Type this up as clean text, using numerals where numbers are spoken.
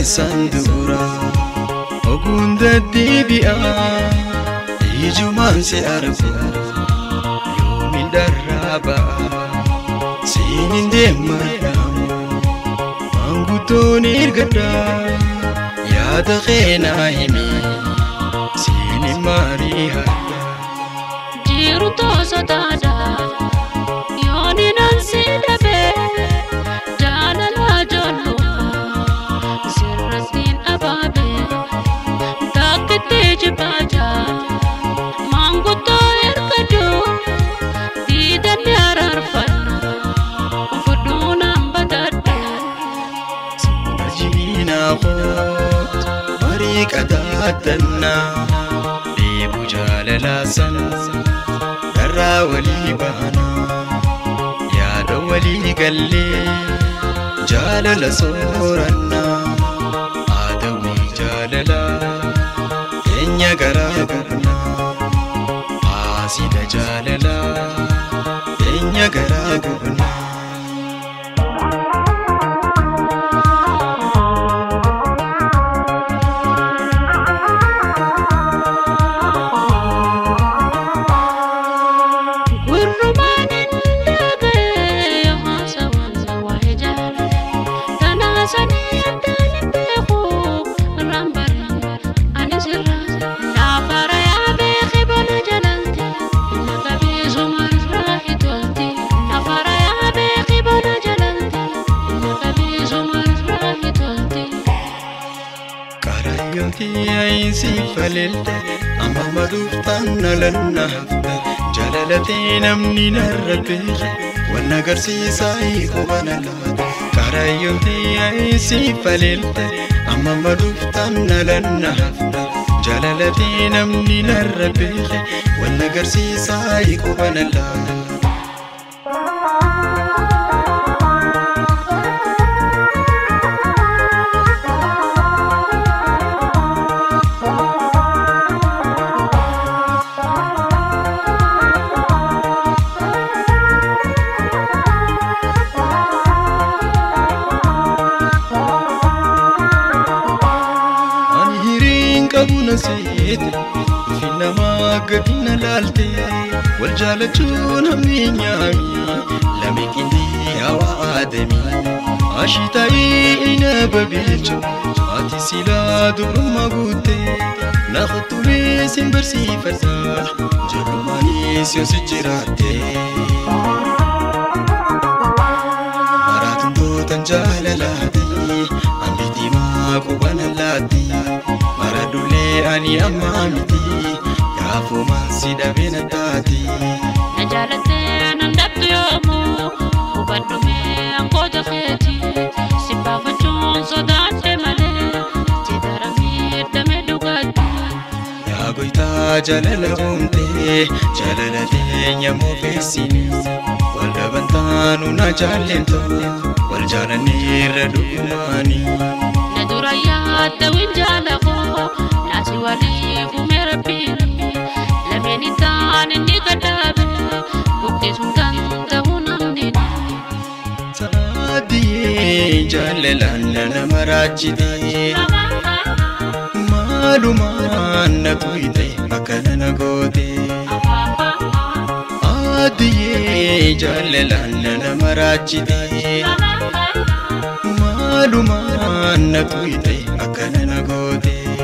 Sandura ogunda dibia ijumaan si argu yoomin darraba siinin deemadhaamu maanguddoon ergadha yaada keenaa himi siinin maarii hadha jiru toosotaadha yooninan si dhabe jaalala jollu Qadaadannaa deebu jaalalaasan darraa walii baanaa yaada walii gallee jaalala soorannaa haadawii jaalalaa teenya garaa gubnaa haasida jaalalaa teenya garaa gubnaa. Sifalelte amma maduuftaan nalanna hafte jalalatee namni narra beeke wanna agarsiisaa qubana laata karayyootee sifalelte amma maduuftaan nalanna hafte jalalatee namni narra beeke wanna agarsiisaa qubana laata. Finna laalte wal jaalachuun hamni nyaami lame qindii hawa aadami ashitaa'ii ina babiicho ati silaa dubrummaa guutte na kuttumee sin barsiifadha jalumaanis yoo si jiraatte. Maraatuntootan jaalalaati hambiitiimaa qubana laatti maradullee ani ammaa miti. Gaafumaan si dhabee na taati. Na jaalattee nan dhabdu yoomuu hubadhumee angoota keeti si baafachuun sodaadhe malee si daramee damee dhugaatti. Yaa goytaa jaalala uumtee jaalala teenya moofeessini wal dhabantaanu na jaallentu wal jaalanneerra dhugumaani. Na dura yaadda winjaalakoo naasi waliif uume rabbiin. Lameen inni gadhaabe buqqisuun danda'u namni. Saadiyee jaalalaan nama raajitee maalumaan na tuyte akkana na goote. Saadiyee jaalalaan nama raajitee maalumaan na tuyte akkana na goote.